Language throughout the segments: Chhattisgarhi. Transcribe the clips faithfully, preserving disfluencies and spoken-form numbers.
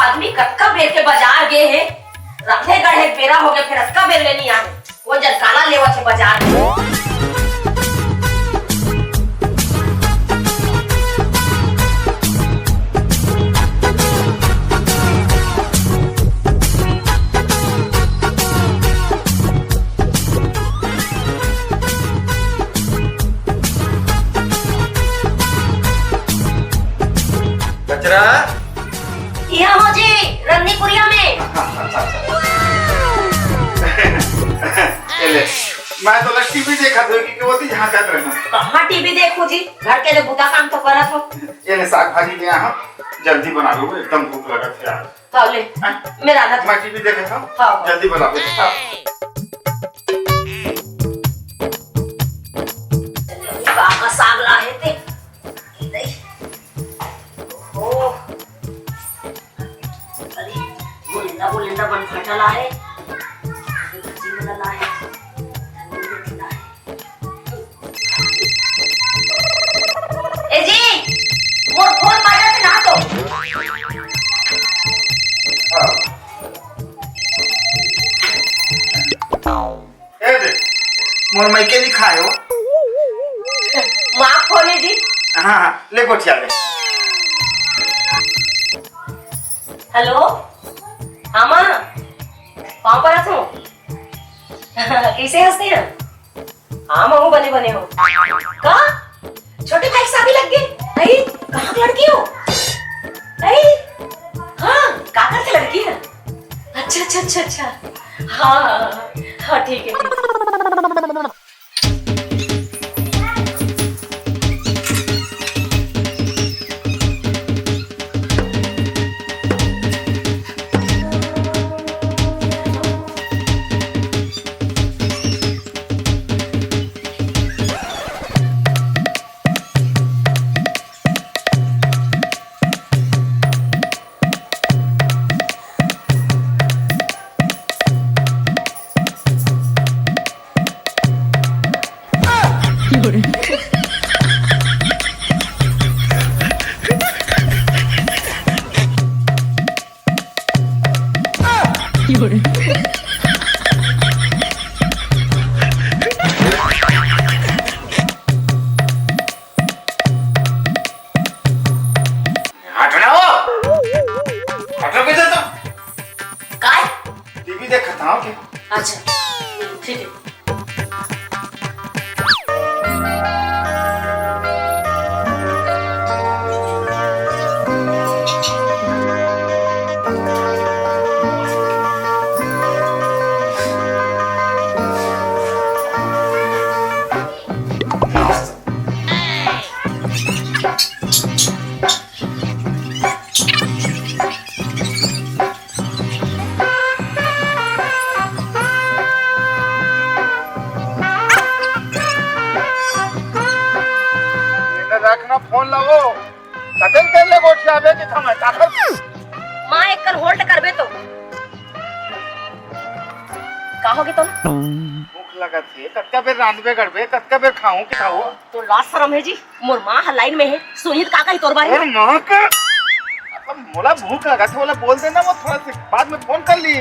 आदमी कतका बेर के बाजार गे हे, रांधे गढ़े के बेरा होगे, फेर अतका बेर ले नइ आए। वो जन काला लेवत हे बाजार में। कचरा। इहाँ हो जी, रंगनीपुरिया में। ए ले, मैं तो टीवी देखत हों कि ओती झांकत रहूं। कहाँ टीवी देखहू जी? घर के ले बुता काम तो करत हो। ए ले, साग भाजी ले आहा, जल्दी बना लो, एकदम भूख लगत हे यार। हाँ, ले, हाँ? मैं रांधत मैं टीवी देखत हों, हाँ। जल्दी बना दे। हाँ। का, का साग ला हे ते? ओ, अरे, बोलेंदा, बोलेंदा बन फटा ला हे। ए जी, मोर फोन बाजत हे ना तो। ए दे, मोर माई के लिखाए हो। माँ फोन हे जी। हाँ, हाँ, ले गोठिया ले। हेलो, हाँ माँ, पाँव परत हों। कइसे हंसते हैं? हाँ, महूँ बने बने हों। का? छोटे भाई के शादी लग गे? अई, कहाँ के लड़की हो? अई, हाँ, काकर के लड़की हे? अच्छा, अच्छा, अच्छा, अच्छा। हाँ, हाँ, हाँ, ठीक हे, ठीक हे। हटना हो। हटो किधर तो। काय? टीवी देखत हों के। अच्छा, ठीक हे। रखना फोन ला वो। कतेक देर ले गोठियाबे कि थमा चाकर। माँ, एक कन hold करबे तो। का होगे तो? भूख लगत हे, कतका बेर रांधबे गढ़बे, कतका बेर खाहूं कि खाहूं? तो लाज शरम हे जी, मोर माँ ह line में हे, सुनही त का कही तोर बारे में? मोर माँ के, मतलब मोला भूख लगत हे, ओला बोल देना, वो थोड़ा से बाद में फोन कर ली।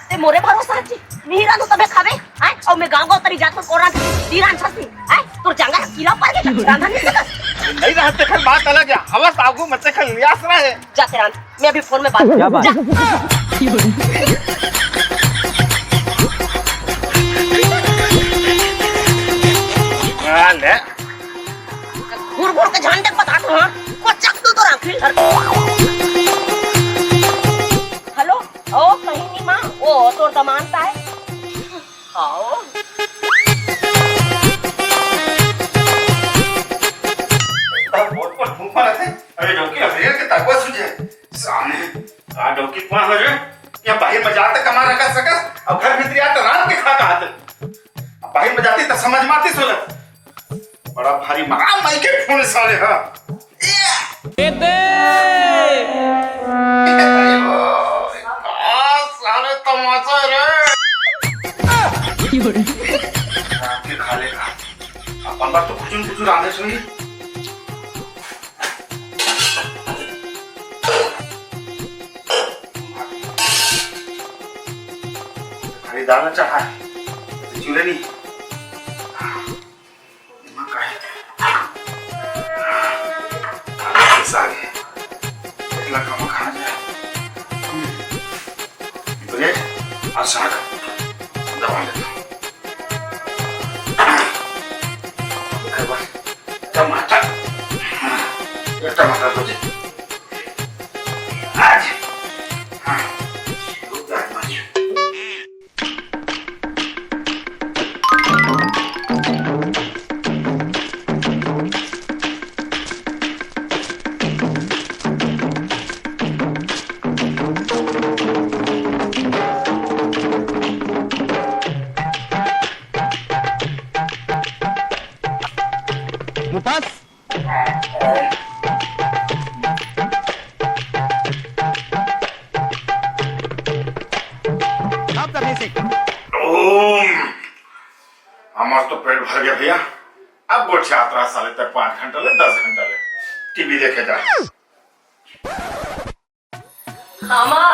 ते मोरे भरोसा हे जी, नहीं रांधू तभे खाबे, हैं? अउ मैं गाँव गाँव तरी जात हूँ, कोरा दी रांधस नहीं, हैं? तोर जांगर ह कीरा पर के रांधा नहीं सकस। नहीं रहते खर बात अलग हे, हवस आगू मचे खर लियास रहे। जाते रांध, मैं अभी फोन में बात क्या बात? जा। हाँ, ले। घूर घूर के झंडे बता दो, हाँ? को चक दो तो राखी। हेलो, ओ कहीं नहीं माँ, ओ तोर दमान का है? हाओ। बहुत पर फूंक मारा थे। अरे डौकी, अबेर के ताकवा सूझे। सामने का डौकी कौन हो रे? या बाहिर में जाते कमा रखा सकस, अब घर भीतर आते रांध के खा कहाते। अब बाहिर में जाती त समझ माती सोलत। बड़ा भारी मकान माई के फोन साले हा। ए दे। का साले तमाशा रे। रात के खा लेगा। अपन बार तो कुछ न कुछ रांधे सुनी। दाल चढ़ा है, तो चूल्हे नहीं। दिमाग का है। आलू के साग है। इतना कम खाना जाए। हम्म। ब्रेड और साग दबा लेता हूँ। ओकर बाद टमाटर, हाँ, ये टमाटर हो जाए। आज, हाँ, दो प्याज मार दिया। मुफास। अब तभी से। ओम। हमार तो पेट भर गया भैया। अब गोठियात रहा साले तक पाँच घंटा ले, दस घंटा ले टीवी देखे जा। हाँ माँ।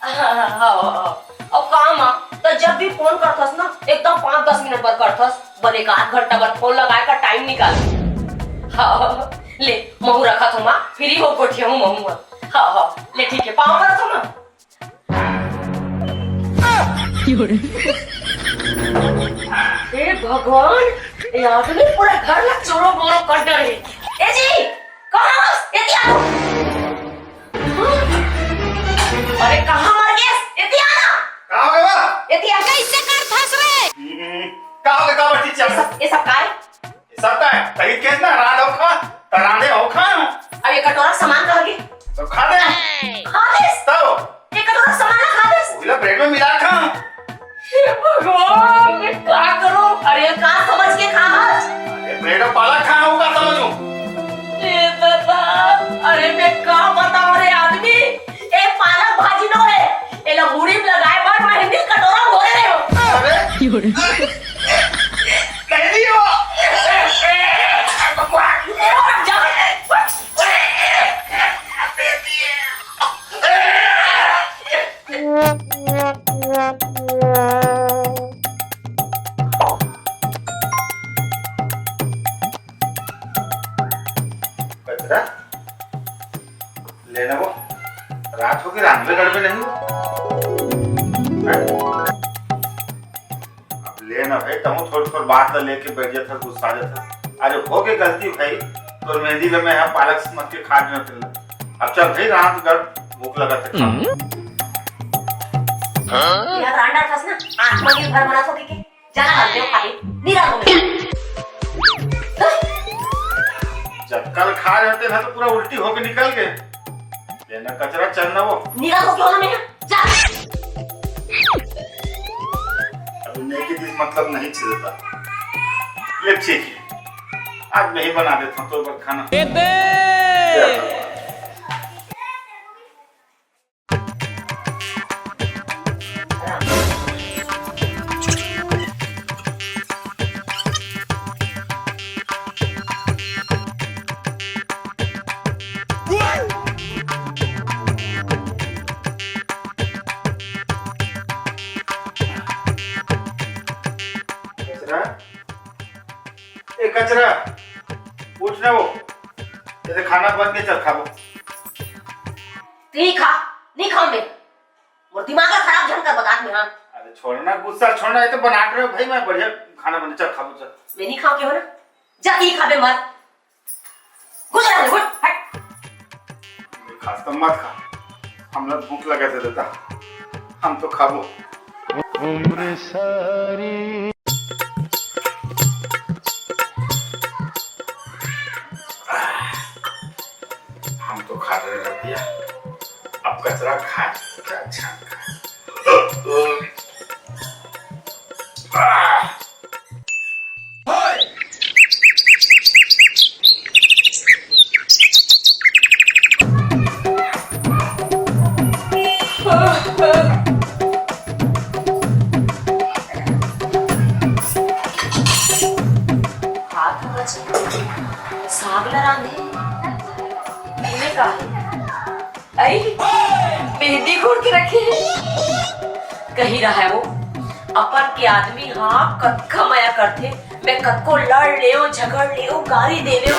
हाँ, हाँ, हाँ, हाँ। अब का माँ, त जब भी फोन करथस ना, एकदम पाँच दस मिनट बर करथस, बने एक आध घंटा बर फोन लगाए का टाइम निकाल। हाँ, ले, महू रखत हूँ माँ, फ्री हो गोठिया हूँ महू। हाँ, हाँ, ले ठीक है, पाँव परत हूँ माँ। हे भगवान, ये आदमी पूरा घर ला चोरो मोरो कर डरे। ए जी, कहाँ हस? एती आ। अरे कहाँ मर गेस? एती आ ना। का हो गया? एती आ। कैसे कर फंस रे? हम्म, का हो गया? का बैठी चल? ये सब, ये सब काय? ये सब काय? तही केस ना रांध हो खा, त रांधे हो खा। अब ये कटोरा सामान कहाँ गे? तो खा दे। खा देस? तो? ये कटोरा सामान ना खा देस? वही ला ब्रेड में मिला खा। हे भगवान, मैं का करूं? अरे, का समझ के खाहस? अरे, ब्रेड और पालक खाना होगा, समझो। ए दादा, अरे, मैं का बताऊं रे आदमी? ए पालक भाजी नो है, एला मुड़ी में लगाए बर मैं हिंदी कटोरा भोरे रहे हो। अरे, नहीं हो। भगवान, जा। कचरा लेना वो रात होगे, रांधबे गड़बे नहीं हो। अब ले ना भाई, तमो थोड़ थोड़ बात ला लेके बैठ जाता, गुस्सा जाता। अरे हो गए गलती भाई, तोर मेहंदी ला मैं यहाँ पालक समझ के खा देना तेला। अब चल भाई, रात गड़ भूख लगा था, खा। हम्म। यार रांडा फंस ना, आत्मनिर्भर बना सके के, जाना रांधे खाबे, नहीं रांधो मैं। जब कल खा रहे थे ना तो पूरा उल्टी होके निकल गए। लेना कचरा चलना वो। निरा को क्यों ना मैं? जा। अभी नहीं की दिस मतलब नहीं छिलता। ले ठीक है, आज मैं ही बना देता हूँ तो खाना। ए बे! कचरा, ए कचरा, उठ ना वो। ये खाना बन के चल खाबो। नहीं खा, नहीं खाऊं मैं। मोर दिमाग ला खराब झन कर बतात में, हाँ। अरे छोड़ ना, गुस्सा छोड़ ना, ये तो बनात रहे हो भाई, मैं बढ़िया खाना बना, चल खाबो चल। मैं नहीं खाऊं के हो ना, जा के ही खाबे मर। गुजर रहा है, गुड, हट। खास तो मत खा, हम लोग भूख लगे थे दादा, हम तो खाबो। उम्र सारी हम तो खा रहे रतिया, अब कचरा खा, अच्छा खा। हाथ बचे, साग ला रांधे। इने का? आई, मेहंदी घोर के रखे है। कहीं रहा है वो, अपन के आदमी हा कतका मया करथे, मैं कतको लड़ लेव, झगड़ लेव, गारी दे लेव,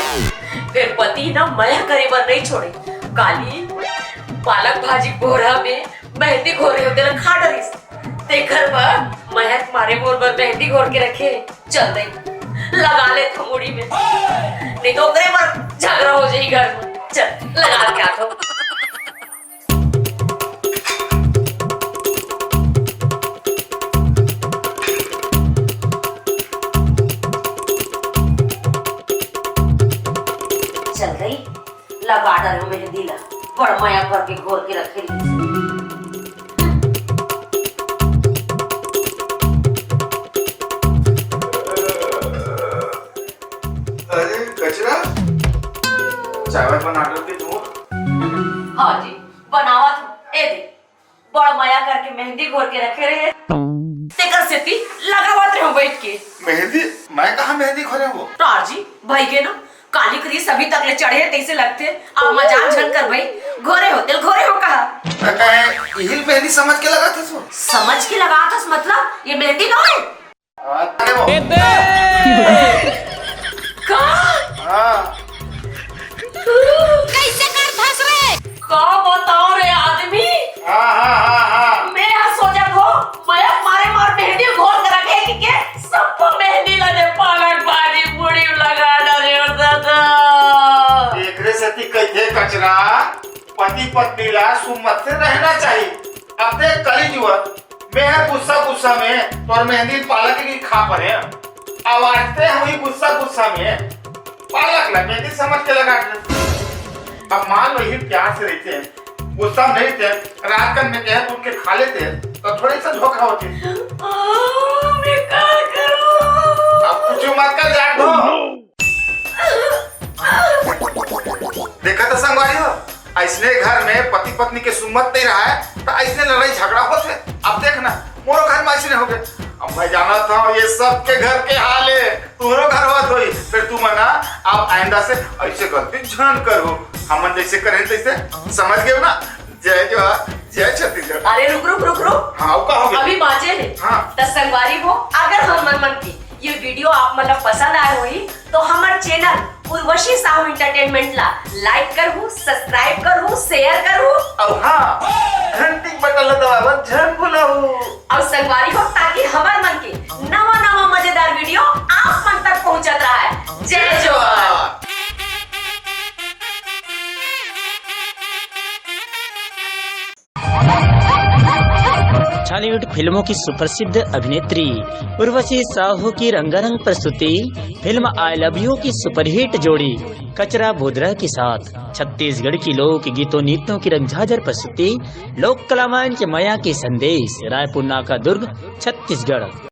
फेर पति ना मया करे बर नइ छोड़े। काली पालक भाजी बोरा में मेहंदी घोरे होते ला खा डरिस, तेकर बर मया के मारे मोर बर मेहंदी घोर के रखे। चल दे, लगा ले थो मुड़ी में, नहीं तो ओकरे बर झगड़ा हो जाई घर में। चल, लगा के आथो। चल दे, लगा डरेव मेहंदी ला, बड़ मया करके घोर के रखे रहिस। अरे कचरा, चाय वाय बना डरते तू? हाँ जी, बनावत हूँ। ए दे, बड़ मया करके मेहंदी घोर के रखे रहे, तेकर सेती लगावत रहे बैठ के। मेहंदी? मैं कहाँ मेहंदी घोरे हूँ? टार जी, भाई के ना काली करीस अभी तक ले चढ़े तइसे लगथे। अब मजाक झन कर भाई, घोरे हो तेल घोरे हो कहा। मैं कहे, इहिल मेहंदी समझ के लगाथस वो? समझ के लगाथस मतलब ये मेहंदी नोहे। हाँ, अरे वो। का? हाँ। कइसे करथस रे? का बताओ रे आदमी? हाँ, हाँ, हाँ, हाँ। मैं हा सोचत हो, मैं मारे मार मेहंदी घोर के रखे कि के सबको मेहंदी ला दे, पालक भाजी पूड़ी लगा डरे हो दादा। एकरे सेती कहिथे कचरा, पति पत्नी ला सुमत से रहना चाहिए। अब देख कली जुआ, मैं हा गुस्सा गुस्सा में तोर मेहंदी पालक के खा परे। अब आज ते हुई गुस्सा गुस्सा में पालक ला मेहंदी समझ के लगा दे। अब मान लो ये प्यार से रहते हैं, गुस्सा में नहीं रहते, रात कन में कहे उठ के खा लेते हैं, तो थोड़ी सा धोखा होती। आ, मैं का करूं? अब कुछ मत कर, जान दो। देखा तो संगवारी हो, ऐसने घर में पति पत्नी के सुमत नहीं रहा है, तो ऐसने लड़ाई झगड़ा होत है। अब देखना, मोरो घर में ऐसने हो गए। अब मैं जाना था ये सब के घर के हाल है, तुम्हारो घर होत होई, फिर तू मना, अब आइंदा से ऐसे गलती झन करो, हमन जैसे करें तैसे, समझ गए ना? जय जोहार, जय छत्तीसगढ़। अरे रुक, रुक, रुक, रुक। हाँ, वो का हो गया? अभी बाजे है। हाँ। त संगवारी हो, अगर हमर मन के ये video आप मन ला पसंद आए होही, तो हमर channel उर्वशी साहू entertainment ला like करहू, subscribe करहू, share करहू। अउ हाँ, घंटी के बटन ला दबावत झन भुलाहू। अउ संगवारी हो, ताकि हमर मन के नवा नवा मजेदार video आप मन तक पहुंचत रहे। जय जोहार। छॉलीवुड फिल्मों की सुप्रसिद्ध अभिनेत्री उर्वशी साहू की रंगारंग प्रस्तुति फिल्म आई लव यू की सुपरहिट जोड़ी कचरा बोदरा के साथ छत्तीसगढ़ की लोक गीतों नृत्यों की रंगझाझर प्रस्तुति लोक कलावान के मया के संदेश। रायपुर नाका दुर्ग, छत्तीसगढ़।